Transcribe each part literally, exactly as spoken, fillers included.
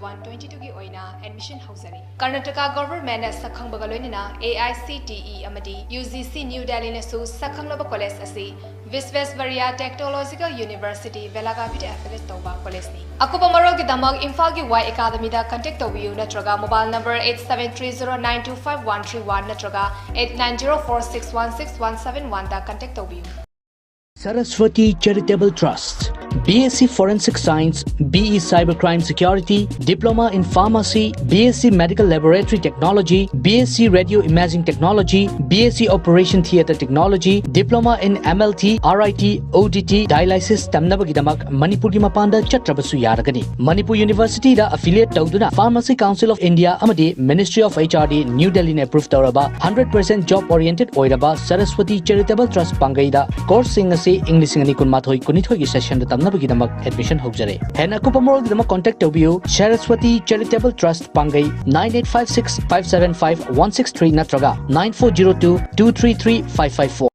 One twenty ꯇꯨꯒꯤ ꯑꯣꯏꯅ admission ꯍꯧꯖꯔꯤ꯫ Karnataka ꯒꯚꯔꯟꯃꯦꯟꯠꯅ ꯁꯛꯈꯪꯕꯒ ꯂꯣꯏꯅꯅ A I C T E ꯑꯃꯗꯤ ꯌꯨ ꯖꯤ ꯁꯤ ꯅ꯭ꯌꯨ ꯗꯦꯜꯂꯤꯅꯁꯨ ꯁꯛꯈꯪꯂꯕ ꯀꯣꯂꯦꯖ ꯑꯁꯤ ꯚꯤꯁ꯭ꯋꯦꯁꯚꯔꯤꯌꯥ ꯇꯦꯛꯅꯣꯂꯣꯖꯤꯀꯦꯜ ꯌꯨꯅꯤꯚꯔꯁꯤꯇꯤ, ꯕꯦꯂꯥꯒꯥꯚꯤꯗ ꯑꯦꯐꯤꯂꯤꯌꯦꯠ ꯇꯧꯕ ꯀꯣꯂꯦꯖꯅꯤ꯫ ꯑꯀꯨꯞꯄ ꯃꯔꯣꯜꯒꯤꯗꯃꯛ ꯏꯝꯐꯥꯜꯒꯤ ꯋꯥꯏ ꯑꯦꯀꯥꯗꯃꯤꯗ ꯀꯟꯇꯦꯛ ꯇꯧꯕꯤꯌꯨ ꯅꯠꯇ꯭ꯔꯒ mobile number eight seven three zero nine two five one three one ꯅꯠꯇ꯭ꯔꯒ eight nine zero four six one six one seven ꯋꯥꯟꯗ ꯀꯟꯇꯦꯛ ꯇꯧꯕꯤꯌꯨ꯫ Saraswati Charitable Trust, B S C Forensic Science, B E Cybercrime Security, Diploma in Pharmacy, B S C Medical Laboratory Technology, B S C Radio Imaging Technology, B S C Operation Theatre Technology, Diploma in M L T, R I T, O D T, Dialysis ꯇꯝꯅꯕꯒꯤꯗꯃꯛ ꯃꯅꯤꯄꯨꯔꯒꯤ ꯃꯄꯥꯟꯗ ꯆꯠꯇ꯭ꯔꯕꯁꯨ ꯌꯥꯔꯒꯅꯤ꯫ ꯃꯅꯤꯄꯨꯔ ꯌꯨꯅꯤꯚꯔꯁꯤꯇꯤꯗ affiliate ꯇꯧꯗꯨꯅ Pharmacy Council of India ꯑꯃꯗꯤ Ministry of H R D New Delhi ꯅ approve ꯇꯧꯔꯕ hundred percent job oriented ꯑꯣꯏꯔꯕ Saraswati Charitable Trust ꯄꯥꯡꯒꯩꯗ course ꯁꯤꯡ ꯑꯁꯤ ꯏꯪ ꯂꯤꯁꯤꯡ ꯑꯅꯤ ꯀꯨꯟꯃꯥꯊꯣꯏ ꯀꯨꯟꯅꯤꯊꯣꯏꯒꯤ session ꯗ ꯇꯝꯅꯕꯒꯤꯗꯃꯛ admission ꯍꯧꯖꯔꯦ꯫ ꯍꯦꯟꯅ ꯑꯀꯨꯞꯄ ꯃꯔꯣꯜꯒꯤꯗꯃꯛ contact ꯇꯧꯕꯤꯌꯨ Saraswati Charitable Trust ꯄꯥꯡꯒꯩ nine eight five six five seven five one six three ꯅꯠꯇ꯭ꯔꯒ nine four zero two two three three five five four꯫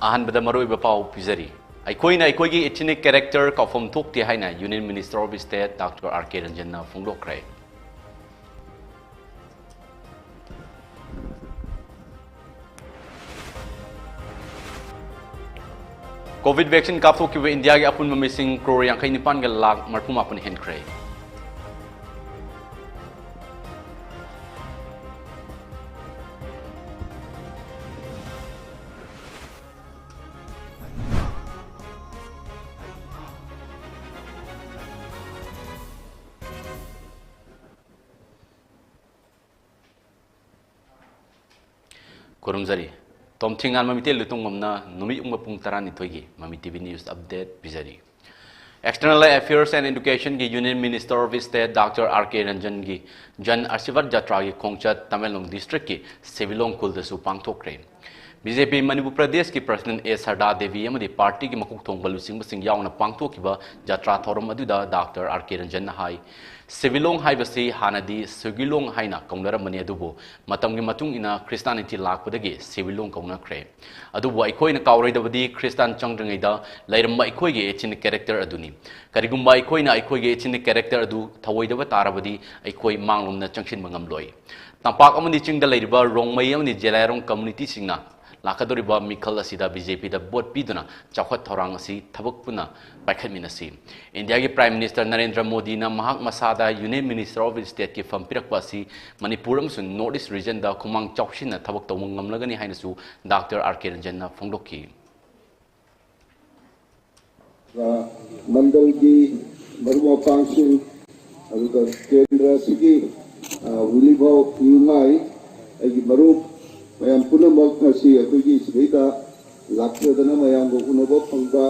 ꯑꯍꯥꯟꯕꯗ ꯃꯔꯨꯑꯣꯏꯕ ꯄꯥꯎ ꯄꯤꯖꯔꯤ꯫ ꯑꯩꯈꯣꯏꯅ ꯑꯩꯈꯣꯏꯒꯤ ethnic character ꯀꯥꯎꯐꯝ ꯊꯣꯛꯇꯦ ꯍꯥꯏꯅ Union Minister of State Doctor R K ꯔꯟꯖꯟꯅ ꯐꯣꯡꯗꯣꯛꯈ꯭ꯔꯦ꯫ COVID vaccine ꯀꯥꯞꯊꯣꯛꯈꯤꯕ ꯏꯟꯗꯤꯌꯥꯒꯤ ꯑꯄꯨꯟꯕ ꯃꯤꯁꯤꯡ ꯀ꯭ꯔꯣꯔ ꯌꯥꯡꯈꯩ ꯅꯤꯄꯥꯟꯒ ꯂꯥꯈ ꯃꯔꯤꯐꯨ ꯃꯥꯄꯟ ꯍꯦꯟꯈ꯭ꯔꯦ꯫ ꯈꯨꯔꯨꯝꯖꯔꯤ꯫ ꯇꯣꯝꯊꯤꯉꯥꯟ ꯃꯃꯤꯇꯩ ꯂꯨꯇꯣꯡꯕꯝꯅ ꯅꯨꯃꯤꯠ ꯌꯨꯡꯕ ꯄꯨꯡ ꯇꯔꯥꯅꯤꯊꯣꯏꯒꯤ ꯃꯃꯤ TV news update ꯄꯤꯖꯔꯤ꯫ External Affairs and Education ꯒꯤ Union Minister of State Doctor R K ꯔꯟꯖꯟꯒꯤ ꯖꯟ ꯑꯁꯤꯔꯕꯥꯗ ꯖꯇ꯭ꯔꯥꯒꯤ ꯈꯣꯡꯆꯠ ꯇꯃꯦꯡꯂꯣꯡ district ꯀꯤ ꯁꯤꯕꯤꯂꯣꯡ ꯈꯨꯜꯗꯁꯨ ꯄꯥꯡꯊꯣꯛꯈ꯭ꯔꯦ꯫ ꯕꯤ ꯖꯦ ꯄꯤ ꯃꯅꯤꯄꯨꯔ ꯄ꯭ꯔꯗꯦꯁꯀꯤ ꯄ꯭ꯔꯁꯤꯗꯦꯟ ꯑꯦ ꯁꯔꯗꯥ ꯗꯦꯕꯤ ꯑꯃꯗꯤ ꯄꯥꯔꯇꯤꯒꯤ ꯃꯀꯣꯛ ꯊꯣꯡꯕ ꯂꯨꯆꯤꯡꯕꯁꯤꯡ ꯌꯥꯎꯅ ꯄꯥꯡꯊꯣꯛꯈꯤꯕ ꯖꯇ꯭ꯔꯥ ꯊꯧꯔꯝ ꯑꯗꯨꯗ ꯗꯥꯛꯇꯔ ꯑꯥꯔ ꯀꯦ ꯔꯟꯖꯟꯅ ꯍꯥꯏ, ꯁꯦꯟꯃꯤꯠꯂꯣꯟ ꯍꯥꯏꯕꯁꯤ ꯍꯥꯟꯅꯗꯤ ꯁꯦꯟꯃꯤꯠꯂꯣꯟ ꯍꯥꯏꯅ ꯀꯧꯅꯔꯝꯕꯅꯤ, ꯑꯗꯨꯕꯨ ꯃꯇꯝꯒꯤ ꯃꯇꯨꯡ ꯏꯟꯅ ꯈ꯭ꯔꯤꯁꯇꯥꯅꯤꯇꯤ ꯂꯥꯛꯄꯗꯒꯤ ꯁꯦꯟꯃꯤꯠꯂꯣꯟ ꯀꯧꯅꯈ꯭ꯔꯦ꯫ ꯑꯗꯨꯕꯨ ꯑꯩꯈꯣꯏꯅ ꯀꯥꯎꯔꯣꯏꯗꯕꯗꯤ ꯈ꯭ꯔꯤꯁꯇꯥꯟ ꯆꯪꯗ꯭ꯔꯤꯉꯩꯗ ꯂꯩꯔꯝꯕ ꯑꯩꯈꯣꯏꯒꯤ ethnic character ꯑꯗꯨꯅꯤ꯫ ꯀꯔꯤꯒꯨꯝꯕ ꯑꯩꯈꯣꯏꯅ ꯑꯩꯈꯣꯏꯒꯤ ethnic character ꯑꯗꯨ ꯊꯧꯑꯣꯏꯗꯕ ꯇꯥꯔꯕꯗꯤ ꯑꯩꯈꯣꯏ ꯃꯥꯡꯂꯣꯝꯗ ꯆꯪꯁꯤꯟꯕ ꯉꯝꯂꯣꯏ꯫ ꯇꯝꯄꯥꯛ ꯑꯃꯗꯤ ꯆꯤꯡꯗ ꯂꯩꯔꯤꯕ ꯔꯣꯡꯃꯩ ꯑꯃꯗꯤ ꯖꯦꯂꯥꯏꯔꯣꯡ communityꯁꯤꯡꯅ ꯂꯥꯛꯀꯗꯧꯔꯤꯕ ꯃꯤꯈꯜ ꯑꯁꯤꯗ ꯕꯤ ꯖꯦ ꯄꯤꯗ ꯚꯣꯠ ꯄꯤꯗꯨꯅ ꯆꯥꯎꯈꯠ ꯊꯧꯔꯥꯡ ꯑꯁꯤ ꯊꯕꯛ ꯄꯨꯟꯅ ꯄꯥꯏꯈꯠꯃꯤꯟꯅꯁꯤ꯫ ꯏꯟꯗꯤꯌꯥꯒꯤ Prime Minister ꯅꯔꯦꯟꯗ꯭ꯔ ꯃꯣꯗꯤꯅ ꯃꯍꯥꯛ ꯃꯁꯥꯗ Union Minister of Stateꯀꯤ ꯐꯝ ꯄꯤꯔꯛꯄ ꯑꯁꯤ ꯃꯅꯤꯄꯨꯔ ꯑꯃꯁꯨꯡ North East regionꯗ ꯈꯨꯃꯥꯡ ꯆꯥꯎꯁꯤꯟꯅ ꯊꯕꯛ ꯇꯧꯕ ꯉꯝꯂꯒꯅꯤ ꯍꯥꯏꯅꯁꯨ ꯗꯥꯛꯇꯔ ꯑꯥꯔ ꯀꯦ ꯔꯟꯖꯟꯅ ꯐꯣꯡꯗꯣꯛꯈꯤ꯫ ꯃꯟꯗꯜꯒꯤ ꯃꯔꯨꯞ ꯃꯄꯥꯡꯁꯤꯡ, ꯑꯗꯨꯒ ꯀꯦꯟꯗ꯭ꯔ ꯑꯁꯤꯒꯤ, ꯑ, ꯋꯤꯂꯤꯚꯥꯎ ꯌꯨꯉꯥꯏ, ꯑꯩꯒꯤ ꯃꯔꯨꯞ ꯃꯌꯥꯝ ꯄꯨꯝꯅꯃꯛ ꯉꯁꯤ ꯑꯩꯈꯣꯏꯒꯤ ꯁꯤꯗꯩꯗ ꯂꯥꯛꯆꯗꯅ ꯃꯌꯥꯝꯒ ꯎꯅꯕ ꯐꯪꯕ,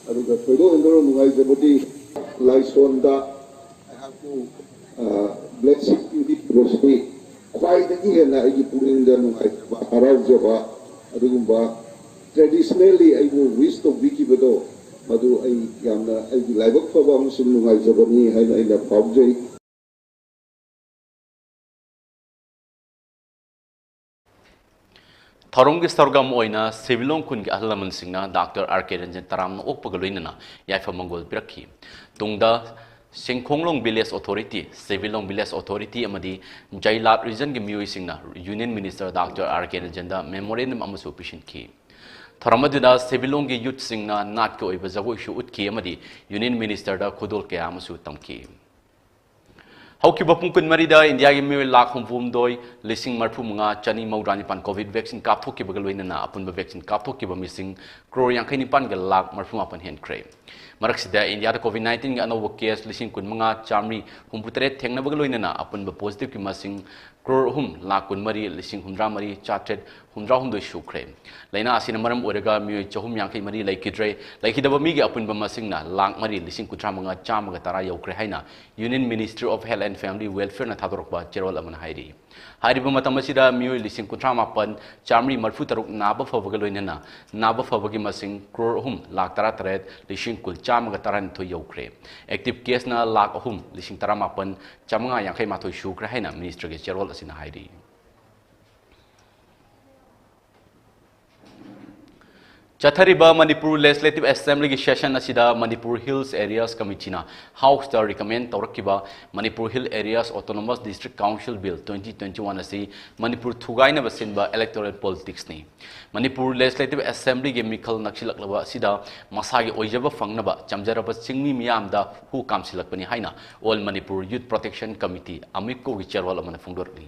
ꯑꯗꯨꯒ ꯊꯣꯏꯗꯣꯛ ꯍꯦꯟꯗꯣꯛꯅ ꯅꯨꯡꯉꯥꯏꯖꯕꯗꯤ ꯂꯥꯏꯁꯣꯟꯗ ꯑꯩꯍꯥꯛꯄꯨ, ꯑ, blessing ꯄꯤꯕꯤꯕꯁꯤꯗꯤ ꯈ꯭ꯋꯥꯏꯗꯒꯤ ꯍꯦꯟꯅ ꯑꯩꯒꯤ ꯄꯨꯛꯅꯤꯡꯗ ꯅꯨꯡꯉꯥꯏꯖꯕ, ꯍꯔꯥꯎꯖꯕ, ꯑꯗꯨꯒꯨꯝꯕ traditionally ꯑꯩꯕꯨ wish ꯇꯧꯕꯤꯈꯤꯕꯗꯣ, ꯃꯗꯨ ꯑꯩ ꯌꯥꯝꯅ ꯑꯩꯒꯤ ꯂꯥꯏꯕꯛ ꯐꯕ ꯑꯃꯁꯨꯡ ꯅꯨꯡꯉꯥꯏꯖꯕꯅꯤ ꯍꯥꯏꯅ ꯑꯩꯅ ꯐꯥꯎꯖꯩ꯫ ꯊꯧꯔꯝꯒꯤ ꯁꯔꯨꯛ ꯑꯃ ꯑꯣꯏꯅ ꯁꯦꯟꯃꯤꯠꯂꯣꯟ ꯈꯨꯟꯒꯤ ꯑꯍꯜ ꯂꯃꯟꯁꯤꯡꯅ ꯗꯥꯛꯇꯔ ꯑꯥꯔ ꯀꯦ ꯔꯟꯖꯟ ꯇꯔꯥꯝꯅ ꯑꯣꯛꯄꯒ ꯂꯣꯏꯅꯅ ꯌꯥꯏꯐ ꯃꯪꯒꯣꯜ ꯄꯤꯔꯛꯈꯤ꯫ ꯇꯨꯡꯗ ꯁꯦꯡꯈꯣꯡꯂꯣꯡ village authority, ꯁꯦꯟꯃꯤꯠꯂꯣꯟ village authority ꯑꯃꯗꯤ ꯖꯩꯂꯥꯠ regionꯒꯤ ꯃꯤꯑꯣꯏꯁꯤꯡꯅ Union Minister ꯗꯥꯛꯇꯔ ꯑꯥꯔ ꯀꯦ ꯔꯟꯖꯟꯗ memorandum ꯑꯃꯁꯨ ꯄꯤꯁꯤꯟꯈꯤ꯫ ꯊꯧꯔꯝ ꯑꯗꯨꯗ ꯁꯦꯟꯃꯤꯠꯂꯣꯟꯒꯤ youthꯁꯤꯡꯅ ꯅꯥꯠꯀꯤ ꯑꯣꯏꯕ ꯖꯒꯣꯏꯁꯨ ꯎꯠꯈꯤ ꯑꯃꯗꯤ Union Ministerꯗ ꯈꯨꯗꯣꯜ ꯀꯌꯥ ꯑꯃꯁꯨ ꯇꯝꯈꯤ꯫ ꯍꯧꯈꯤꯕ ꯄꯨꯡ ꯀꯨꯟꯃꯔꯤꯗ ꯏꯟꯗꯤꯌꯥꯒꯤ ꯃꯤꯑꯣꯏ ꯂꯥꯈ ꯍꯨꯝꯐꯨꯍꯨꯝꯗꯣꯏ ꯂꯤꯁꯤꯡ ꯃꯔꯤꯐꯨꯃꯉꯥ ꯆꯅꯤ ꯃꯧꯗ꯭ꯔꯥꯅꯤꯄꯥꯟ COVID vaccine ꯀꯥꯞꯊꯣꯛꯈꯤꯕꯒ ꯂꯣꯏꯅꯅ ꯑꯄꯨꯟꯕ vaccine ꯀꯥꯞꯊꯣꯛꯈꯤꯕ ꯃꯤꯁꯤꯡ crore ꯌꯥꯡꯈꯩ ꯅꯤꯄꯥꯟꯒ ꯂꯥꯈ ꯃꯔꯤꯐꯨ ꯃꯥꯄꯟ ꯍꯦꯟꯈ꯭ꯔꯦ꯫ ꯃꯔꯛꯁꯤꯗ ꯏꯟꯗꯤꯌꯥꯗ COVID nineteenꯒꯤ ꯑꯅꯧꯕ case ꯂꯤꯁꯤꯡ ꯀꯨꯟꯃꯉꯥ ꯆꯥꯃꯔꯤ ꯍꯨꯝꯐꯨꯇꯔꯦꯠ ꯊꯦꯡꯅꯕꯒ ꯂꯣꯏꯅꯅ ꯑꯄꯨꯟꯕ positiveꯀꯤ ꯃꯁꯤꯡ ꯀ꯭ꯔꯣꯔ ꯑꯍꯨꯝ ꯂꯥꯈ ꯀꯨꯟꯃꯔꯤ ꯂꯤꯁꯤꯡ ꯍꯨꯝꯗ꯭ꯔꯥ ꯃꯔꯤ ꯆꯥꯇ꯭ꯔꯦꯠ ꯍꯨꯝꯗ꯭ꯔꯥ ꯍꯨꯝꯗꯣꯏ ꯁꯨꯈ꯭ꯔꯦ꯫ ꯂꯥꯏꯅꯥ ꯑꯁꯤꯅ ꯃꯔꯝ ꯑꯣꯏꯔꯒ ꯃꯤꯑꯣꯏ ꯆꯍꯨꯝ ꯌꯥꯡꯈꯩ ꯃꯔꯤ ꯂꯩꯈꯤꯗ꯭ꯔꯦ꯫ ꯂꯩꯈꯤꯗꯕ ꯃꯤꯒꯤ ꯑꯄꯨꯟꯕ ꯃꯁꯤꯡꯅ ꯂꯥꯈ ꯃꯔꯤ ꯂꯤꯁꯤꯡ ꯀꯨꯟꯊ꯭ꯔꯥ ꯃꯉꯥ ꯆꯥꯝꯃꯒ ꯇꯔꯥ ꯌꯧꯈ꯭ꯔꯦ ꯍꯥꯏꯅ Union Ministry of Health and Family Welfareꯅ ꯊꯥꯗꯣꯔꯛꯄ ꯆꯦꯔꯣꯜ ꯑꯃꯅ ꯍꯥꯏꯔꯤ꯫ ꯍꯥꯏꯔꯤꯕ ꯃꯇꯝ ꯑꯁꯤꯗ ꯃꯤꯑꯣꯏ ꯂꯤꯁꯤꯡ ꯀꯨꯟꯊ꯭ꯔꯥ ꯃꯥꯄꯟ ꯆꯥꯃꯔꯤ ꯃꯔꯤꯐꯨ ꯇꯔꯨꯛ ꯅꯥꯕ ꯐꯕꯒ ꯂꯣꯏꯅꯅ ꯅꯥꯕ ꯐꯕꯒꯤ ꯃꯁꯤꯡ ꯀ꯭ꯔꯣꯔ ꯑꯍꯨꯝ ꯂꯥꯈ ꯇꯔꯥ ꯇꯔꯦꯠ ꯂꯤꯁꯤꯡ ꯀꯨꯟ ꯆꯥꯝꯃꯒ ꯇꯔꯥꯅꯤꯊꯣꯏ ꯌꯧꯈ꯭ꯔꯦ꯫ Active caseꯅ ꯂꯥꯈ ꯑꯍꯨꯝ ꯂꯤꯁꯤꯡ ꯇꯔꯥꯃꯥꯄꯟ ꯆꯥꯃꯉꯥ ꯌꯥꯡꯈꯩ ꯃꯥꯊꯣꯏ ꯁꯨꯈ꯭ꯔꯦ ꯍꯥꯏꯅ ministryꯒꯤ ꯆꯦꯔꯣꯜ ꯑꯁꯤꯅ ꯍꯥꯏꯔꯤ꯫ ꯆꯠꯊꯔꯤꯕ ꯃꯅꯤꯄꯨꯔ Legislative Assemblyꯒꯤ session ꯑꯁꯤꯗ ꯃꯅꯤꯄꯨꯔ Hills Areas Committeeꯅ Houseꯇ recommend ꯇꯧꯔꯛꯈꯤꯕ Manipur Hill Areas Autonomous District Council Bill twenty twenty-one ꯑꯁꯤ ꯃꯅꯤꯄꯨꯔ ꯊꯨꯒꯥꯏꯅꯕ ꯁꯤꯟꯕ electoral politicsꯅꯤ꯫ ꯃꯅꯤꯄꯨꯔ Legislative Assemblyꯒꯤ ꯃꯤꯈꯜ ꯅꯛꯁꯤꯜꯂꯛꯂꯕ ꯑꯁꯤꯗ ꯃꯁꯥꯒꯤ ꯑꯣꯏꯖꯕ ꯐꯪꯅꯕ ꯆꯝꯖꯔꯕ ꯆꯤꯡꯃꯤ ꯃꯤꯌꯥꯝꯗ ꯍꯨ ꯀꯥꯝꯁꯤꯜꯂꯛꯄꯅꯤ ꯍꯥꯏꯅ All Manipur Youth Protection Committee, AMYCOꯒꯤ ꯆꯦꯔꯣꯜ ꯑꯃꯅ ꯐꯣꯡꯗꯣꯔꯛꯂꯤ꯫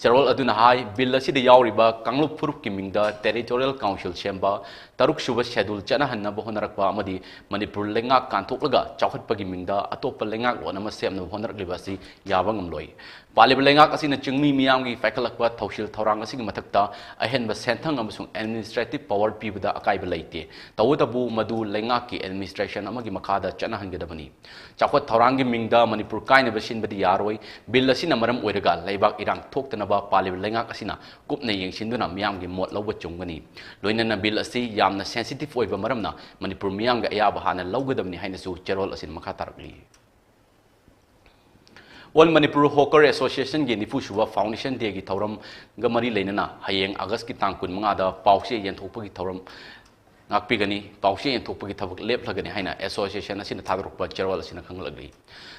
ꯆꯦꯔꯣꯜ ꯑꯗꯨꯅ ꯍꯥꯏ, ꯕꯤꯜ ꯑꯁꯤꯗ ꯌꯥꯎꯔꯤꯕ ꯀꯥꯡꯂꯨꯞ ꯐꯨꯔꯨꯞꯀꯤ ꯃꯤꯡꯗ territorial council ꯁꯦꯝꯕ, ꯇꯔꯨꯛꯁꯨꯕ schedule ꯆꯠꯅꯍꯟꯅꯕ ꯍꯣꯠꯅꯔꯛꯄ ꯑꯃꯗꯤ ꯃꯅꯤꯄꯨꯔ ꯂꯩꯉꯥꯛ ꯀꯥꯟꯊꯣꯛꯂꯒ ꯆꯥꯎꯈꯠꯄꯒꯤ ꯃꯤꯡꯗ ꯑꯇꯣꯞꯄ ꯂꯩꯉꯥꯛꯂꯣꯟ ꯑꯃ ꯁꯦꯝꯅꯕ ꯍꯣꯠꯅꯔꯛꯂꯤꯕ ꯑꯁꯤ ꯌꯥꯕ ꯉꯝꯂꯣꯏ꯫ ꯄꯥꯜꯂꯤꯕ ꯂꯩꯉꯥꯛ ꯑꯁꯤꯅ ꯆꯤꯡꯃꯤ ꯃꯤꯌꯥꯝꯒꯤ ꯄꯥꯏꯈꯠꯂꯛꯄ ꯊꯧꯁꯤꯜ ꯊꯧꯔꯥꯡ ꯑꯁꯤꯒꯤ ꯃꯊꯛꯇ ꯑꯍꯦꯟꯕ ꯁꯦꯟꯊꯪ ꯑꯃꯁꯨꯡ administrative power ꯄꯤꯕꯗ ꯑꯀꯥꯏꯕ ꯂꯩꯇꯦ꯫ ꯇꯧꯕꯇꯕꯨ ꯃꯗꯨ ꯂꯩꯉꯥꯛꯀꯤ administration ꯑꯃꯒꯤ ꯃꯈꯥꯗ ꯆꯠꯅꯍꯟꯒꯗꯕꯅꯤ꯫ ꯆꯥꯎꯈꯠ ꯊꯧꯔꯥꯡꯒꯤ ꯃꯤꯡꯗ ꯃꯅꯤꯄꯨꯔ ꯀꯥꯏꯅꯕ ꯁꯤꯟꯕꯗꯤ ꯌꯥꯔꯣꯏ꯫ ꯕꯤꯜ ꯑꯁꯤꯅ ꯃꯔꯝ ꯑꯣꯏꯔꯒ ꯂꯩꯕꯥꯛ ꯏꯔꯥꯡ ꯊꯣꯛꯇꯅꯕ ꯄꯥꯜꯂꯤꯕ ꯂꯩꯉꯥꯛ ꯑꯁꯤꯅ ꯀꯨꯞꯅ ꯌꯦꯡꯁꯤꯟꯗꯨꯅ ꯃꯤꯌꯥꯝꯒꯤ ꯃꯣꯠ ꯂꯧꯕ ꯆꯨꯝꯒꯅꯤ꯫ ꯂꯣꯏꯅꯅ ꯕꯤꯜ ꯑꯁꯤ ꯌꯥꯝꯅ sensitive ꯑꯣꯏꯕ ꯃꯔꯝꯅ ꯃꯅꯤꯄꯨꯔ ꯃꯤꯌꯥꯝꯒꯤ ꯑꯌꯥꯕ ꯍꯥꯟꯅ ꯂꯧꯒꯗꯕꯅꯤ ꯍꯥꯏꯅꯁꯨ ꯆꯦꯔꯣꯜ ꯑꯁꯤꯅ ꯃꯈꯥ ꯇꯥꯔꯛꯂꯤ꯫ All Manipur Hawker Associationꯒꯤ ꯅꯤꯐꯨ ꯁꯨꯕ Foundation Dayꯒꯤ ꯊꯧꯔꯝꯒ ꯃꯔꯤ ꯂꯩꯅꯅ ꯍꯌꯦꯡ Augustꯀꯤ ꯇꯥꯡ ꯀꯨꯟꯃꯉꯥꯗ ꯄꯥꯎꯆꯦ ꯌꯦꯟꯊꯣꯛꯄꯒꯤ ꯊꯧꯔꯝ ꯉꯥꯛꯄꯤꯒꯅꯤ, ꯄꯥꯎꯆꯦ ꯌꯦꯟꯊꯣꯛꯄꯒꯤ ꯊꯕꯛ ꯂꯦꯞꯂꯒꯅꯤ ꯍꯥꯏꯅ association ꯑꯁꯤꯅ ꯊꯥꯗꯣꯔꯛꯄ ꯆꯦꯔꯣꯜ ꯑꯁꯤꯅ ꯈꯪꯍꯜꯂꯛꯂꯤ꯫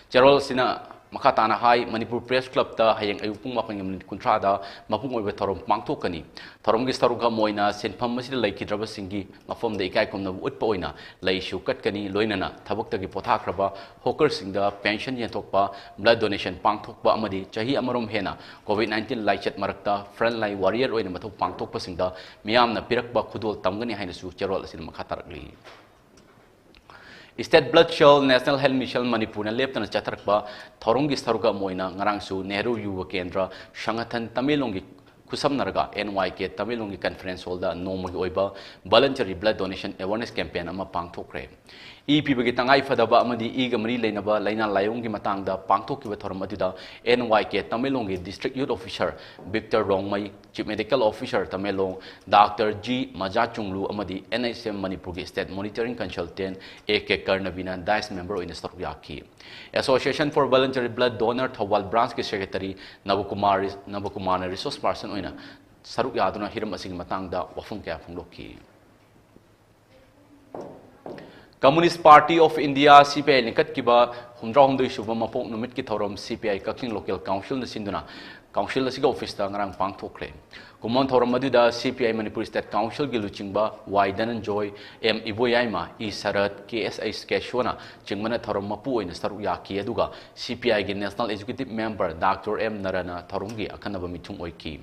ꯆꯦꯔꯣꯜ ꯑꯁꯤꯅ ꯃꯈꯥ ꯇꯥꯅ ꯍꯥꯏ, ꯃꯅꯤꯄꯨꯔ Press Clubꯇ ꯍꯌꯦꯡ ꯑꯌꯨꯛ ꯄꯨꯡ ꯃꯥꯄꯟꯒꯤ minute ꯀꯨꯟꯊ꯭ꯔꯥꯗ ꯃꯄꯨꯡ ꯑꯣꯏꯕ ꯊꯧꯔꯝ ꯄꯥꯡꯊꯣꯛꯀꯅꯤ꯫ ꯊꯧꯔꯝꯒꯤ ꯁꯔꯨꯛ ꯑꯃ ꯑꯣꯏꯅ ꯁꯤꯟꯐꯝ ꯑꯁꯤꯗ ꯂꯩꯈꯤꯗ꯭ꯔꯕꯁꯤꯡꯒꯤ ꯃꯐꯝꯗ ꯏꯀꯥꯏ ꯈꯨꯝꯅꯕ ꯎꯠꯄ ꯑꯣꯏꯅ ꯂꯩꯁꯨ ꯀꯠꯀꯅꯤ, ꯂꯣꯏꯅꯅ ꯊꯕꯛꯇꯒꯤ ꯄꯣꯊꯥꯈ꯭ꯔꯕ hawkerꯁꯤꯡꯗ pension ꯌꯦꯟꯊꯣꯛꯄ, blood donation ꯄꯥꯡꯊꯣꯛꯄ ꯑꯃꯗꯤ ꯆꯍꯤ ꯑꯃꯔꯣꯝ ꯍꯦꯟꯅ COVID nineteen ꯂꯥꯏꯆꯠ ꯃꯔꯛꯇ frontline warrior ꯑꯣꯏꯅ ꯃꯊꯧ ꯄꯥꯡꯊꯣꯛꯄꯁꯤꯡꯗ ꯃꯤꯌꯥꯝꯅ ꯄꯤꯔꯛꯄ ꯈꯨꯗꯣꯜ ꯇꯝꯒꯅꯤ ꯍꯥꯏꯅꯁꯨ ꯆꯦꯔꯣꯜ ꯑꯁꯤꯗ ꯃꯈꯥ ꯇꯥꯔꯛꯂꯤ꯫ State Blood Cell National Health Mission ꯃꯅꯤꯄꯨꯔꯅ ꯂꯦꯞꯇꯅ ꯆꯠꯊꯔꯛꯄ ꯊꯧꯔꯝꯒꯤ ꯁꯔꯨꯛ ꯑꯃ ꯑꯣꯏꯅ ꯉꯔꯥꯡꯁꯨ ꯅꯦꯍꯔꯨ ꯌꯨꯕ ꯀꯦꯟꯗ꯭ꯔ ꯁꯪꯒꯊꯟ ꯇꯃꯦꯡꯂꯣꯡꯒꯤ ꯈꯨꯠꯁꯝꯅꯔꯒ N Y K ꯇꯃꯦꯡꯂꯣꯡꯒꯤ conference hall ꯗ ꯅꯣꯡꯃꯒꯤ ꯑꯣꯏꯕ voluntary blood donation awareness campaign ꯑꯃ ꯄꯥꯡꯊꯣꯛꯈ꯭ꯔꯦ꯫ ꯏ ꯄꯤꯕꯒꯤ ꯇꯉꯥꯏ ꯐꯗꯕ ꯑꯃꯗꯤ ꯏꯒ ꯃꯔꯤ ꯂꯩꯅꯕ ꯂꯥꯏꯅꯥ ꯂꯥꯏꯑꯣꯡꯒꯤ ꯃꯇꯥꯡꯗ ꯄꯥꯡꯊꯣꯛꯈꯤꯕ ꯊꯧꯔꯝ ꯑꯗꯨꯗ N Y K ꯇꯃꯦꯡꯂꯣꯡꯒꯤ District Youth Officer Victor Rongmei, Chief Medical Officer Tamenglong Doctor G ꯃꯖꯥꯆꯨꯡꯂꯨ ꯑꯃꯗꯤ N H M ꯃꯅꯤꯄꯨꯔꯒꯤ State Monitoring Consultant A K ꯀꯔꯅꯕꯤꯅ dais member ꯑꯣꯏꯅ ꯁꯔꯨꯛ ꯌꯥꯈꯤ꯫ Association for Voluntary Blood Donor Thoubal branch ꯀꯤ secretary ꯅꯕꯀꯨꯃꯥꯔ, ꯅꯕꯀꯨꯃꯥꯔꯅ resource person ꯑꯣꯏꯅ ꯁꯔꯨꯛ ꯌꯥꯗꯨꯅ ꯍꯤꯔꯝ ꯑꯁꯤꯒꯤ ꯃꯇꯥꯡꯗ ꯋꯥꯐꯝ ꯀꯌꯥ ꯐꯣꯡꯗꯣꯛꯈꯤ꯫ Communist Party of India, C P I ꯂꯤꯡꯈꯠꯈꯤꯕ ꯍꯨꯝꯗ꯭ꯔꯥꯍꯨꯝꯗꯣꯏ ꯁꯨꯕ ꯃꯄꯣꯛ ꯅꯨꯃꯤꯠꯀꯤ ꯊꯧꯔꯝ C P I Kakching Local Council ꯅ ꯁꯤꯟꯗꯨꯅ council ꯑꯁꯤꯒꯤ office ꯇ ꯉꯔꯥꯡ ꯄꯥꯡꯊꯣꯛꯈ꯭ꯔꯦ꯫ ꯀꯨꯝꯑꯣꯟ ꯊꯧꯔꯝ ꯑꯗꯨꯗ C P I Manipur State Council ꯒꯤ ꯂꯨꯆꯤꯡꯕ Y ꯙꯅꯟꯖꯣꯏ, M ꯏꯕꯣꯌꯥꯏꯃ, E ꯁꯔꯠ, K S ꯑꯩꯆ ꯀꯦꯁꯣꯅ ꯆꯤꯡꯕꯅ ꯊꯧꯔꯝ ꯃꯄꯨ ꯑꯣꯏꯅ ꯁꯔꯨꯛ ꯌꯥꯈꯤ, ꯑꯗꯨꯒ C P I ꯒꯤ National Executive Member Doctor M ꯅꯔꯥꯅ ꯊꯧꯔꯝꯒꯤ ꯑꯈꯟꯅꯕ ꯃꯤꯊꯨꯡ ꯑꯣꯏꯈꯤ꯫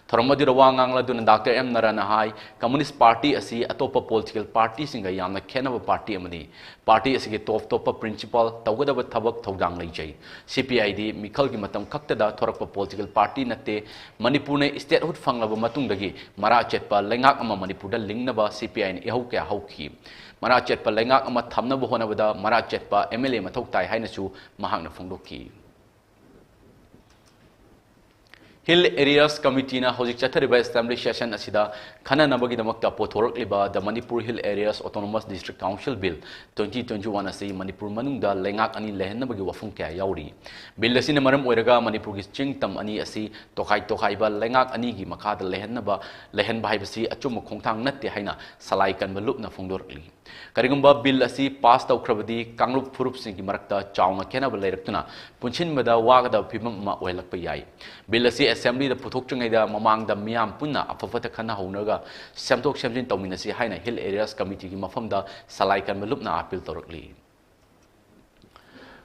ꯊꯧꯔꯝ ꯑꯗꯨꯗ ꯋꯥ ꯉꯥꯡꯂꯗꯨꯅ Doctor M ꯅꯔꯥꯅ ꯍꯥꯏ, Communist Party ꯑꯁꯤ ꯑꯇꯣꯞꯄ political party ꯁꯤꯡꯒ ꯌꯥꯝꯅ ꯈꯦꯠꯅꯕ party ꯑꯃꯅꯤ꯫ Party ꯑꯁꯤꯒꯤ ꯇꯣꯞ ꯇꯣꯞꯄ principle, ꯇꯧꯒꯗꯕ ꯊꯕꯛ ꯊꯧꯗꯥꯡ ꯂꯩꯖꯩ꯫ C P I ꯗꯤ ꯃꯤꯈꯜꯒꯤ ꯃꯇꯝ ꯈꯛꯇꯗ ꯊꯣꯔꯛꯄ political party ꯅꯠꯇꯦ꯫ ꯃꯅꯤꯄꯨꯔꯅ statehood ꯐꯪꯂꯕ ꯃꯇꯨꯡꯗꯒꯤ ꯃꯔꯥ ꯆꯦꯠꯄ ꯂꯩꯉꯥꯛ ꯑꯃ ꯃꯅꯤꯄꯨꯔꯗ ꯂꯤꯡꯅꯕ C P I ꯅ ꯏꯍꯧ ꯀꯌꯥ ꯍꯧꯈꯤ꯫ ꯃꯔꯥ ꯆꯦꯠꯄ ꯂꯩꯉꯥꯛ ꯑꯃ ꯊꯝꯅꯕ ꯍꯣꯠꯅꯕꯗ ꯃꯔꯥ ꯆꯦꯠꯄ M L A ꯃꯊꯧ ꯇꯥꯏ ꯍꯥꯏꯅꯁꯨ ꯃꯍꯥꯛꯅ ꯐꯣꯡꯗꯣꯛꯈꯤ꯫ Hill Areas Committee ꯅ ꯍꯧꯖꯤꯛ ꯆꯠꯊꯔꯤꯕ assembly session ꯑꯁꯤꯗ ꯈꯟꯅꯅꯕꯒꯤꯗꯃꯛꯇ ꯄꯨꯊꯣꯔꯛꯂꯤꯕ The Manipur Hill Areas Autonomous District Council Bill twenty twenty-one ꯑꯁꯤ ꯃꯅꯤꯄꯨꯔ ꯃꯅꯨꯡꯗ ꯂꯩꯉꯥꯛ ꯑꯅꯤ ꯂꯩꯍꯟꯅꯕꯒꯤ ꯋꯥꯐꯝ ꯀꯌꯥ ꯌꯥꯎꯔꯤ꯫ Bill ꯑꯁꯤꯅ ꯃꯔꯝ ꯑꯣꯏꯔꯒ ꯃꯅꯤꯄꯨꯔꯒꯤ ꯆꯤꯡ ꯇꯝ ꯑꯅꯤ ꯑꯁꯤ ꯇꯣꯈꯥꯏ ꯇꯣꯈꯥꯏꯕ ꯂꯩꯉꯥꯛ ꯑꯅꯤꯒꯤ ꯃꯈꯥꯗ ꯂꯩꯍꯟꯅꯕ, ꯂꯩꯍꯟꯕ ꯍꯥꯏꯕꯁꯤ ꯑꯆꯨꯝꯕ ꯈꯣꯡꯊꯥꯡ ꯅꯠꯇꯦ ꯍꯥꯏꯅ ꯁꯂꯥꯏ ꯀꯟꯕ ꯂꯨꯞꯅ ꯐꯣꯡꯗꯣꯔꯛꯂꯤ꯫ ꯀꯔꯤꯒꯨꯝꯕ bill ꯑꯁꯤ pass ꯇꯧꯈ꯭ꯔꯕꯗꯤ ꯀꯥꯡꯂꯨꯞ ꯐꯨꯔꯨꯞꯁꯤꯡꯒꯤ ꯃꯔꯛꯇ ꯆꯥꯎꯅ ꯈꯦꯠꯅꯕ ꯂꯩꯔꯛꯇꯨꯅ ꯄꯨꯟꯁꯤꯟꯕꯗ ꯋꯥꯒꯗꯕ ꯐꯤꯕꯝ ꯑꯃ ꯑꯣꯏꯍꯜꯂꯛꯄ ꯌꯥꯏ꯫ Bill ꯑꯁꯤ assembly ꯗ ꯄꯨꯊꯣꯛꯇ꯭ꯔꯤꯉꯩꯗ ꯃꯃꯥꯡꯗ ꯃꯤꯌꯥꯝ ꯄꯨꯟꯅ ꯑꯐ ꯐꯠꯇ ꯈꯟꯅꯍꯧꯅꯔꯒ ꯁꯦꯝꯗꯣꯛ ꯁꯦꯝꯖꯤꯟ ꯇꯧꯃꯤꯟꯅꯁꯤ ꯍꯥꯏꯅ Hill Areas Committee ꯒꯤ ꯃꯐꯝꯗ ꯁꯂꯥꯏ ꯀꯟꯕ ꯂꯨꯞꯅ appeal ꯇꯧꯔꯛꯂꯤ꯫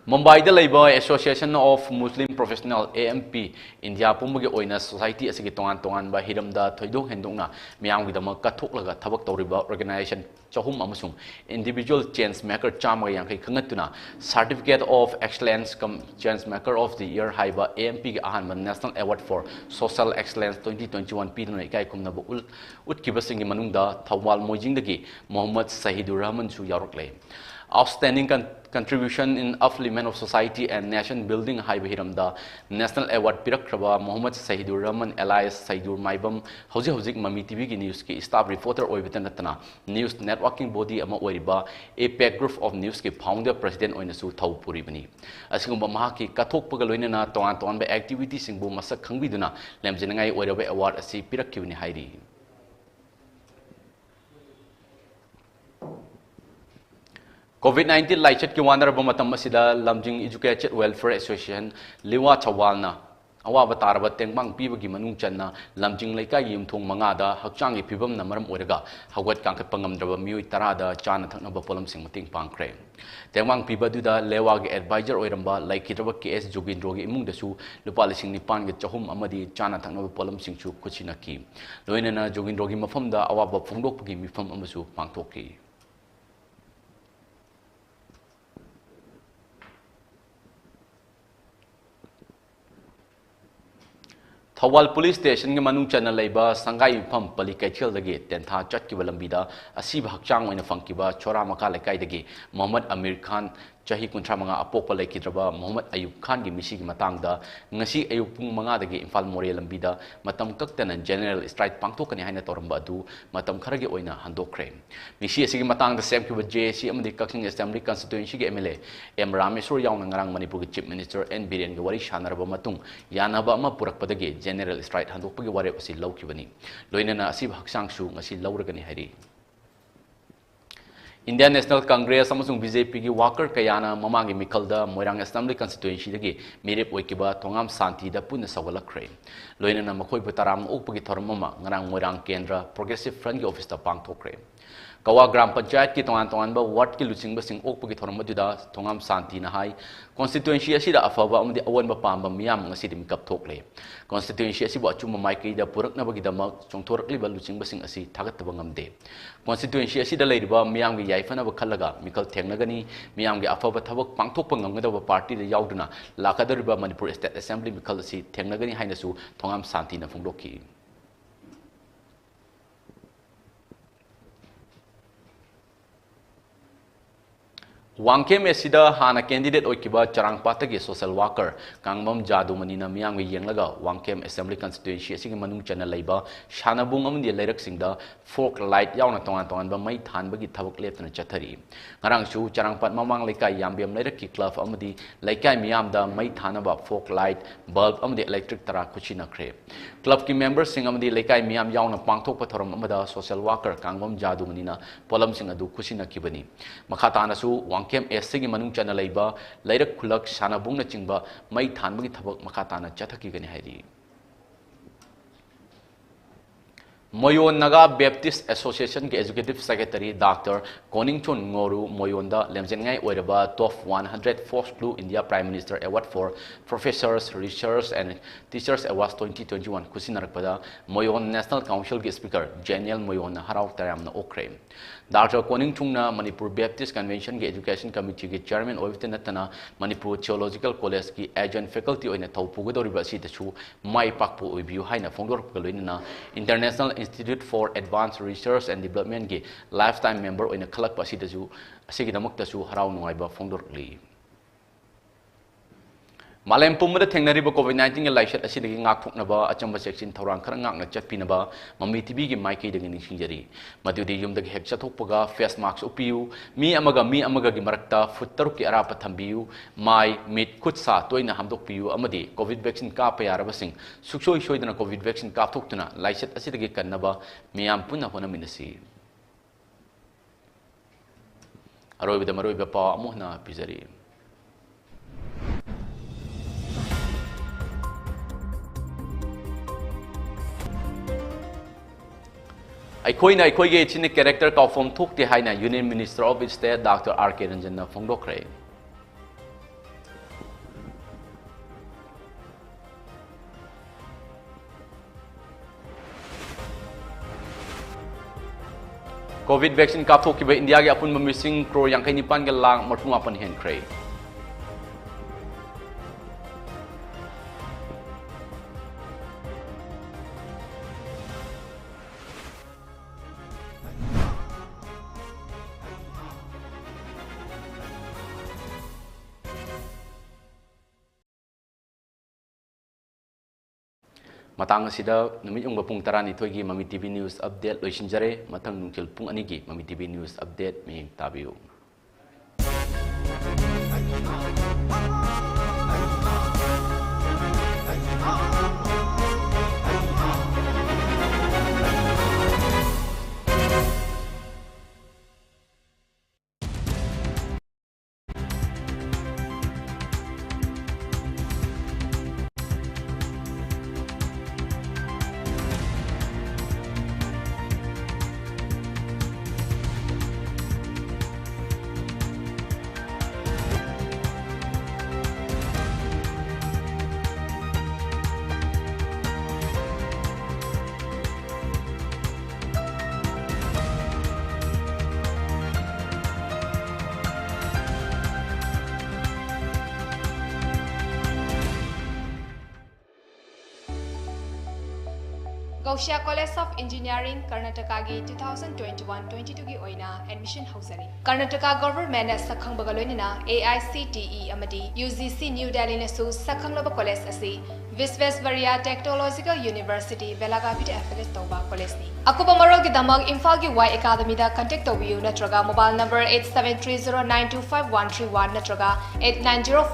ꯃꯨꯝꯕꯥꯏꯗ ꯂꯩꯕ Association of Muslim Professional, A M P, India ꯄꯨꯝꯕꯒꯤ ꯑꯣꯏꯅ ꯁꯣꯁꯥꯏꯇꯤ ꯑꯁꯤꯒꯤ ꯇꯣꯉꯥꯟ ꯇꯣꯉꯥꯟꯕ ꯍꯤꯔꯝꯗ ꯊꯣꯏꯗꯣꯛ ꯍꯦꯟꯗꯣꯛꯅ ꯃꯤꯌꯥꯝꯒꯤꯗꯃꯛ ꯀꯠꯊꯣꯛꯂꯒ ꯊꯕꯛ ꯇꯧꯔꯤꯕ organization ꯆꯍꯨꯝ ꯑꯃꯁꯨꯡ individual change maker ꯆꯥꯝꯃꯒ ꯌꯥꯡꯈꯩ ꯈꯟꯒꯠꯇꯨꯅ Certificate of Excellence cum Change Maker of the Year ꯍꯥꯏꯕ A M Pꯒꯤ ꯑꯍꯥꯟꯕ National Award for Social Excellence twenty twenty-one ꯄꯤꯗꯨꯅ ꯏꯀꯥꯏ ꯈꯨꯝꯅꯕ ꯎꯠ-, ꯎꯠꯈꯤꯕꯁꯤꯡꯒꯤ ꯃꯅꯨꯡꯗ Thoubal ꯃꯣꯏꯖꯤꯡꯗꯒꯤ Mohammad Sahidur ꯔꯍꯃꯟꯁꯨ ꯌꯥꯎꯔꯛꯂꯦ꯫ Outstanding con-, contribution in upliftment of society and nation building ꯍꯥꯏꯕ ꯍꯤꯔꯝꯗ National Award ꯄꯤꯔꯛꯈ꯭ꯔꯕ Mohammad Sahidur Rahman alias Sahidur ꯃꯥꯏꯕꯝ ꯍꯧꯖꯤꯛ ꯍꯧꯖꯤꯛ ꯃꯃꯤ TVꯒꯤ newsꯀꯤ staff reporter ꯑꯣꯏꯕꯇ ꯅꯠꯇꯅ news networking body ꯑꯃ ꯑꯣꯏꯔꯤꯕ APEC Group of Newsꯀꯤ founder president ꯑꯣꯏꯅꯁꯨ ꯊꯧ ꯄꯨꯔꯤꯕꯅꯤ꯫ ꯑꯁꯤꯒꯨꯝꯕ ꯃꯍꯥꯛꯀꯤ ꯀꯠꯊꯣꯛꯄꯒ ꯂꯣꯏꯅꯅ ꯇꯣꯉꯥꯟ ꯇꯣꯉꯥꯟꯕ activityꯁꯤꯡꯕꯨ ꯃꯁꯛ ꯈꯪꯕꯤꯗꯨꯅ ꯂꯦꯝꯖꯅꯤꯡꯉꯥꯏ ꯑꯣꯏꯔꯕ award ꯑꯁꯤ ꯄꯤꯔꯛꯈꯤꯕꯅꯤ ꯍꯥꯏꯔꯤ꯫ COVID nineteen ꯂꯥꯏꯆꯠꯀꯤ ꯋꯥꯅꯔꯕ ꯃꯇꯝ ꯑꯁꯤꯗ ꯂꯝꯖꯤꯡ Educated Welfare Association, ꯂꯤꯋꯥ ꯊꯧꯕꯥꯜꯅ ꯑꯋꯥꯕ ꯇꯥꯔꯕ ꯇꯦꯡꯕꯥꯡ ꯄꯤꯕꯒꯤ ꯃꯅꯨꯡ ꯆꯟꯅ ꯂꯝꯖꯤꯡ ꯂꯩꯀꯥꯏꯒꯤ ꯌꯨꯝꯊꯣꯡ ꯃꯉꯥꯗ ꯍꯛꯆꯥꯡꯒꯤ ꯐꯤꯕꯝꯅ ꯃꯔꯝ ꯑꯣꯏꯔꯒ ꯍꯧꯒꯠ ꯀꯥꯡꯈꯠꯄ ꯉꯝꯗ꯭ꯔꯕ ꯃꯤꯑꯣꯏ ꯇꯔꯥꯗ ꯆꯥꯅ ꯊꯛꯅꯕ ꯄꯣꯠꯂꯝꯁꯤꯡ ꯃꯇꯦꯡ ꯄꯥꯡꯈ꯭ꯔꯦ꯫ ꯇꯦꯡꯕꯥꯡ ꯄꯤꯕ ꯑꯗꯨꯗ ꯂꯦꯋꯥꯒꯤ advisor ꯑꯣꯏꯔꯝꯕ ꯂꯩꯈꯤꯗ꯭ꯔꯕ K S ꯖꯣꯒꯤꯟꯗ꯭ꯔꯣꯒꯤ ꯏꯃꯨꯡꯗꯁꯨ ꯂꯨꯄꯥ ꯂꯤꯁꯤꯡ ꯅꯤꯄꯥꯟꯒ ꯆꯍꯨꯝ ꯑꯃꯗꯤ ꯆꯥꯅ ꯊꯛꯅꯕ ꯄꯣꯠꯂꯝꯁꯤꯡꯁꯨ ꯈꯨꯠꯁꯤꯟꯅꯈꯤ꯫ ꯂꯣꯏꯅꯅ ꯖꯣꯒꯤꯟꯗ꯭ꯔꯣꯒꯤ ꯃꯐꯝꯗ ꯑꯋꯥꯕ ꯐꯣꯡꯗꯣꯛꯄꯒꯤ ꯃꯤꯐꯝ ꯑꯃꯁꯨ ꯄꯥꯡꯊꯣꯛꯈꯤ꯫ ꯊꯧꯕꯥꯜ police stationꯒꯤ ꯃꯅꯨꯡ ꯆꯟꯅ ꯂꯩꯕ ꯁꯪꯒꯥꯏ ꯌꯨꯝꯐꯝ ꯄꯜꯂꯤ ꯀꯩꯊꯦꯜꯗꯒꯤ ꯇꯦꯟꯊꯥ ꯆꯠꯈꯤꯕ ꯂꯝꯕꯤꯗ ꯑꯁꯤꯕ ꯍꯛꯆꯥꯡ ꯑꯣꯏꯅ ꯐꯪꯈꯤꯕ ꯆꯣꯔꯥꯃꯀꯥ ꯂꯩꯀꯥꯏꯗꯒꯤ ꯃꯣꯍꯝꯃꯗ ꯑꯃꯤꯔ ꯈꯥꯟ, ꯆꯍꯤ ꯀꯨꯟꯊ꯭ꯔꯥ ꯃꯉꯥ, ꯑꯄꯣꯛꯄ ꯂꯩꯈꯤꯗ꯭ꯔꯕ ꯃꯣꯍꯝꯃꯗ ꯑꯌꯨꯕ ꯈꯥꯟꯒꯤ ꯃꯤꯁꯤꯒꯤ ꯃꯇꯥꯡꯗ ꯉꯁꯤ ꯑꯌꯨꯛ ꯄꯨꯡ ꯃꯉꯥꯗꯒꯤ ꯏꯝꯐꯥꯜ ꯃꯣꯔꯦ ꯂꯝꯕꯤꯗ ꯃꯇꯝ ꯀꯛꯇꯅ general strike ꯄꯥꯡꯊꯣꯛꯀꯅꯤ ꯍꯥꯏꯅ ꯇꯧꯔꯝꯕ ꯑꯗꯨ ꯃꯇꯝ ꯈꯔꯒꯤ ꯑꯣꯏꯅ ꯍꯟꯗꯣꯛꯈ꯭ꯔꯦ꯫ ꯃꯤꯁꯤ ꯑꯁꯤꯒꯤ ꯃꯇꯥꯡꯗ ꯁꯦꯝꯈꯤꯕ JAC ꯑꯃꯗꯤ ꯀꯛꯆꯤꯡ Assembly Constituencyꯒꯤ MLA M ꯔꯥꯃꯦꯁꯣꯔ ꯌꯥꯎꯅ ꯉꯔꯥꯡ ꯃꯅꯤꯄꯨꯔꯒꯤ Chief Minister N ꯕꯤꯔꯦꯟꯒ ꯋꯥꯔꯤ ꯁꯥꯟꯅꯔꯕ ꯃꯇꯨꯡ ꯌꯥꯅꯕ ꯑꯃ ꯄꯨꯔꯛꯄꯗꯒꯤ general strike ꯍꯟꯗꯣꯛꯄꯒꯤ ꯋꯥꯔꯦꯞ ꯑꯁꯤ ꯂꯧꯈꯤꯕꯅꯤ꯫ ꯂꯣꯏꯅꯅ ꯑꯁꯤꯕ ꯍꯛꯆꯥꯡꯁꯨ ꯉꯁꯤ ꯂꯧꯔꯒꯅꯤ ꯍꯥꯏꯔꯤ꯫ Indian National Congress ꯑꯃꯁꯨꯡ BJPꯒꯤ worker ꯀꯌꯥꯅ ꯃꯃꯥꯡꯒꯤ ꯃꯤꯈꯜꯗ ꯃꯣꯏꯔꯥꯡ Assembly Constituencyꯗꯒꯤ ꯃꯤꯔꯦꯞ ꯑꯣꯏꯈꯤꯕ ꯊꯣꯉꯥꯝ ꯁꯥꯟꯇꯤꯗ ꯄꯨꯟꯅ ꯁꯧꯒꯠꯂꯛꯈ꯭ꯔꯦ꯫ ꯂꯣꯏꯅꯅ ꯃꯈꯣꯏꯕꯨ ꯇꯔꯥꯝꯅ ꯑꯣꯛꯄꯒꯤ ꯊꯧꯔꯝ ꯑꯃ ꯉꯔꯥꯡ ꯃꯣꯏꯔꯥꯡ ꯀꯦꯟꯗ꯭ꯔ Progressive Frontꯀꯤ officeꯇ ꯄꯥꯡꯊꯣꯛꯈ꯭ꯔꯦ꯫ ꯀꯋꯥ ꯒ꯭ꯔꯥꯝ ꯄꯟꯆꯥꯌꯠꯀꯤ ꯇꯣꯉꯥꯟ ꯇꯣꯉꯥꯟꯕ wardꯀꯤ ꯂꯨꯆꯤꯡꯕꯁꯤꯡ ꯑꯣꯛꯄꯒꯤ ꯊꯧꯔꯝ ꯑꯗꯨꯗ ꯊꯣꯉꯥꯝ ꯁꯥꯟꯇꯤꯅ ꯍꯥꯏ, constituency ꯑꯁꯤꯗ ꯑꯐꯕ ꯑꯃꯗꯤ ꯑꯑꯣꯟꯕ ꯄꯥꯝꯕ ꯃꯤꯌꯥꯝ ꯉꯁꯤꯗꯤ ꯃꯤꯀꯞ ꯊꯣꯛꯂꯦ꯫ Constituency ꯑꯁꯤꯕꯨ ꯑꯆꯨꯝꯕ ꯃꯥꯏꯀꯩꯗ ꯄꯨꯔꯛꯅꯕꯒꯤꯗꯃꯛ ꯆꯣꯡꯊꯣꯔꯛꯂꯤꯕ ꯂꯨꯆꯤꯡꯕꯁꯤꯡ ꯑꯁꯤ ꯊꯥꯒꯠꯇꯕ ꯉꯝꯗꯦ꯫ Constituency ꯑꯁꯤꯗ ꯂꯩꯔꯤꯕ ꯃꯤꯌꯥꯝꯒꯤ ꯌꯥꯏꯐꯅꯕ ꯈꯜꯂꯒ ꯃꯤꯈꯜ ꯊꯦꯡꯅꯒꯅꯤ, ꯃꯤꯌꯥꯝꯒꯤ ꯑꯐꯕ ꯊꯕꯛ ꯄꯥꯡꯊꯣꯛꯄ ꯉꯝꯒꯗꯕ partyꯗ ꯌꯥꯎꯗꯨꯅ ꯂꯥꯛꯀꯗꯧꯔꯤꯕ ꯃꯅꯤꯄꯨꯔ State Assembly ꯃꯤꯈꯜ ꯑꯁꯤ ꯊꯦꯡꯅꯒꯅꯤ ꯍꯥꯏꯅꯁꯨ ꯊꯣꯉꯥꯝ ꯁꯥꯟꯇꯤꯅ ꯐꯣꯡꯗꯣꯛꯈꯤ꯫ ꯋꯥꯡꯈꯦꯝ ꯑꯦꯁ ꯁꯤꯗ ꯍꯥꯟꯅ candidate ꯑꯣꯏꯈꯤꯕ ꯆꯔꯥꯡꯄꯥꯠꯇꯒꯤ social worker ꯀꯥꯡꯕꯝ ꯖꯥꯗꯨꯃꯅꯤꯅ ꯃꯤꯌꯥꯝꯒ ꯌꯦꯡꯂꯒ ꯋꯥꯡꯈꯦꯝ Assembly Constituency ꯑꯁꯤꯒꯤ ꯃꯅꯨꯡ ꯆꯟꯅ ꯂꯩꯕ ꯁꯥꯟꯅꯕꯨꯡ ꯑꯃꯗꯤ ꯂꯩꯔꯛꯁꯤꯡꯗ fog light ꯌꯥꯎꯅ ꯇꯣꯉꯥꯟ ꯇꯣꯉꯥꯟꯕ ꯃꯩ ꯊꯥꯟꯕꯒꯤ ꯊꯕꯛ ꯂꯦꯞꯇꯅ ꯆꯠꯊꯔꯤ꯫ ꯉꯔꯥꯡꯁꯨ ꯆꯔꯥꯡꯄꯥꯠ ꯃꯃꯥꯡ ꯂꯩꯀꯥꯏ ꯌꯥꯝꯕꯦꯝ ꯂꯩꯔꯛꯀꯤ club ꯑꯃꯗꯤ ꯂꯩꯀꯥꯏ ꯃꯤꯌꯥꯝꯗ ꯃꯩ ꯊꯥꯅꯕ fog light, bulb ꯑꯃꯗꯤ electric ꯇꯔꯥ ꯈꯨꯠꯁꯤꯟꯅꯈ꯭ꯔꯦ꯫ Clubꯀꯤ memberꯁꯤꯡ ꯑꯃꯗꯤ ꯂꯩꯀꯥꯏ ꯃꯤꯌꯥꯝ ꯌꯥꯎꯅ ꯄꯥꯡꯊꯣꯛꯄ ꯊꯧꯔꯝ ꯑꯃꯗ social worker ꯀꯥꯡꯕꯝ ꯖꯥꯗꯨꯃꯅꯤꯅ ꯄꯣꯠꯂꯝꯁꯤꯡ ꯑꯗꯨ ꯈꯨꯠꯁꯤꯟꯅꯈꯤꯕꯅꯤ꯫ ꯃꯈꯥ ꯇꯥꯅꯁꯨ ꯋꯥꯡꯈꯦꯝ ꯑꯦꯁ ꯁꯤꯒꯤ ꯃꯅꯨꯡ ꯆꯟꯅ ꯂꯩꯕ ꯂꯩꯔꯛ ꯈꯨꯜꯂꯛ ꯁꯥꯟꯅꯕꯨꯡꯅꯆꯤꯡꯕ ꯃꯩ ꯊꯥꯟꯕꯒꯤ ꯊꯕꯛ ꯃꯈꯥ ꯇꯥꯅ ꯆꯠꯊꯈꯤꯒꯅꯤ ꯍꯥꯏꯔꯤ꯫ ꯃꯣꯌꯣꯟ Naga Baptist Associationꯒꯤ Executive Secretary Doctor ꯀꯣꯅꯤꯡꯊꯨꯟ ꯉꯣꯔꯨ ꯃꯣꯌꯣꯟꯗ ꯂꯦꯝꯖꯅꯤꯡꯉꯥꯏ ꯑꯣꯏꯔꯕ Top one hundred Forbes Blue India Prime Minister Award for Professors, Research and Teachers Awards twenty twenty-one ꯈꯨꯠꯁꯤꯟꯅꯔꯛꯄꯗ ꯃꯣꯌꯣꯟ National Councilꯒꯤ Speaker ꯖꯦꯅꯦꯜ ꯃꯣꯌꯣꯟꯅ ꯍꯔꯥꯎ ꯇꯌꯥꯝꯅ ꯑꯣꯛꯈ꯭ꯔꯦ꯫ ꯗꯥꯛꯇꯔ ꯀꯣꯅꯤꯡꯊꯨꯡꯅ ꯃꯅꯤꯄꯨꯔ Baptist Conventionꯒꯤ Education Committeeꯒꯤ Chairman ꯑꯣꯏꯕꯇ ꯅꯠꯇꯅ ꯃꯅꯤꯄꯨꯔ Theological Collegeꯀꯤ adjunct faculty ꯑꯣꯏꯅ ꯊꯧ ꯄꯨꯒꯗꯧꯔꯤꯕ ꯑꯁꯤꯗꯁꯨ ꯃꯥꯏ ꯄꯥꯛꯄ ꯑꯣꯏꯕꯤꯌꯨ ꯍꯥꯏꯅ ꯐꯣꯡꯗꯣꯔꯛꯄꯒ ꯂꯣꯏꯅꯅ International Institute for Advanced Research and Developmentꯀꯤ lifetime member ꯑꯣꯏꯅ ꯈꯜꯂꯛꯄ ꯑꯁꯤꯗꯁꯨ, ꯑꯁꯤꯒꯤꯗꯃꯛꯇꯁꯨ ꯍꯔꯥꯎ ꯅꯨꯡꯉꯥꯏꯕ ꯐꯣꯡꯗꯣꯔꯛꯂꯤ꯫ ꯃꯥꯂꯦꯝ ꯄꯨꯝꯕꯗ ꯊꯦꯡꯅꯔꯤꯕ COVID nineteenꯒꯤ ꯂꯥꯏꯆꯠ ꯑꯁꯤꯗꯒꯤ ꯉꯥꯛꯊꯣꯛꯅꯕ ꯑꯆꯝꯕ ꯆꯦꯛꯁꯤꯟ ꯊꯧꯔꯥꯡ ꯈꯔ ꯉꯥꯛꯅ ꯆꯠꯄꯤꯅꯕ ꯃꯃꯤ TVꯒꯤ ꯃꯥꯏꯀꯩꯗꯒꯤ ꯅꯤꯡꯁꯤꯡꯖꯔꯤ꯫ ꯃꯗꯨꯗꯤ ꯌꯨꯝꯗꯒꯤ ꯍꯦꯛ ꯆꯠꯊꯣꯛꯄꯒ face mask ꯎꯞꯄꯤꯌꯨ, ꯃꯤ ꯑꯃꯒ ꯃꯤ ꯑꯃꯒꯒꯤ ꯃꯔꯛꯇ foot ꯇꯔꯨꯛꯀꯤ ꯑꯔꯥꯞꯄ ꯊꯝꯕꯤꯌꯨ, ꯃꯥꯏ, ꯃꯤꯠ, ꯈꯨꯠ, ꯁꯥ ꯇꯣꯏꯅ ꯍꯥꯝꯗꯣꯛꯄꯤꯌꯨ ꯑꯃꯗꯤ COVID vaccine ꯀꯥꯞꯄ ꯌꯥꯔꯕꯁꯤꯡ ꯁꯨꯡꯁꯣꯏ ꯁꯣꯏꯗꯅ COVID vaccine ꯀꯥꯞꯊꯣꯛꯇꯨꯅ ꯂꯥꯏꯆꯠ ꯑꯁꯤꯗꯒꯤ ꯀꯟꯅꯕ ꯃꯤꯌꯥꯝ ꯄꯨꯟꯅ ꯍꯣꯠꯅꯃꯤꯟꯅꯁꯤ꯫ ꯑꯔꯣꯏꯕꯗ ꯃꯔꯨꯑꯣꯏꯕ ꯄꯥꯎ ꯑꯃꯨꯛ ꯍꯟꯅ ꯄꯤꯖꯔꯤ꯫ ꯑꯩꯈꯣꯏꯅ ꯑꯩꯈꯣꯏꯒꯤ ꯏꯊꯅꯤꯛ ꯀꯦꯔꯦꯛꯇꯔ ꯀꯥꯎꯐꯝ ꯊꯣꯛꯇꯦ ꯍꯥꯏꯅ Union Minister of State Doctor R K Ranjan ꯅ ꯐꯣꯡꯗꯣꯛꯈ꯭ꯔꯦ꯫ ꯀꯣꯚꯤꯗ ꯚꯦꯛꯁꯤꯟ ꯀꯥꯞꯊꯣꯛꯈꯤꯕ ꯏꯟꯗꯤꯌꯥꯒꯤ ꯑꯄꯨꯟꯕ ꯃꯤꯁꯤꯡ ꯀ꯭ꯔꯣꯔ ꯌꯥꯡꯈꯩ ꯅꯤꯄꯥꯟꯒ ꯂꯥꯈ ꯃꯔꯤꯐꯨ ꯃꯥꯄꯟ ꯍꯦꯟꯈ꯭ꯔꯦ꯫ ꯃꯇꯥꯡ ꯑꯁꯤꯗ ꯅꯨꯃꯤꯠ ꯌꯨꯡꯕ ꯄꯨꯡ ꯇꯔꯥꯅꯤꯊꯣꯏꯒꯤ ꯃꯃꯤ TV News Update ꯂꯣꯏꯁꯤꯟꯖꯔꯦ꯫ ꯃꯊꯪ ꯅꯨꯡꯊꯤꯜ ꯄꯨꯡ ꯑꯅꯤꯒꯤ ꯃꯃꯤ TV News Update ꯃꯤꯠꯌꯦꯡ ꯇꯥꯕꯤꯌꯨ꯫ Gausia College of Engineering, ꯀꯔꯅꯥꯇꯀꯥꯒꯤ two thousand twenty-one twenty-two ꯒꯤ ꯑꯣꯏꯅ admission ꯍꯧꯖꯔꯤ꯫ ꯀꯔꯅꯥꯇꯀꯥ government ꯅ ꯁꯛꯈꯪꯕꯒ ꯂꯣꯏꯅꯅ A I C T E ꯑꯃꯗꯤ U G C New Delhi ꯅꯁꯨ ꯁꯛꯈꯪꯂꯕ college ꯑꯁꯤ ꯚꯤꯁ꯭ꯋꯦꯁꯚꯔꯤꯌꯥ Technological University, ꯕꯦꯂꯥꯒꯥꯚꯤꯗ affiliate ꯇꯧꯕ college ꯅꯤ꯫ ꯑꯀꯨꯞꯄ ꯃꯔꯣꯜꯒꯤꯗꯃꯛ ꯏꯝꯐꯥꯜꯒꯤ Y Academy ꯗ contact ꯇꯧꯕꯤꯌꯨ ꯅꯠꯇ꯭ꯔꯒ mobile number eight seven three zero nine two five one three one ꯅꯠꯇ꯭ꯔꯒ eight nine zero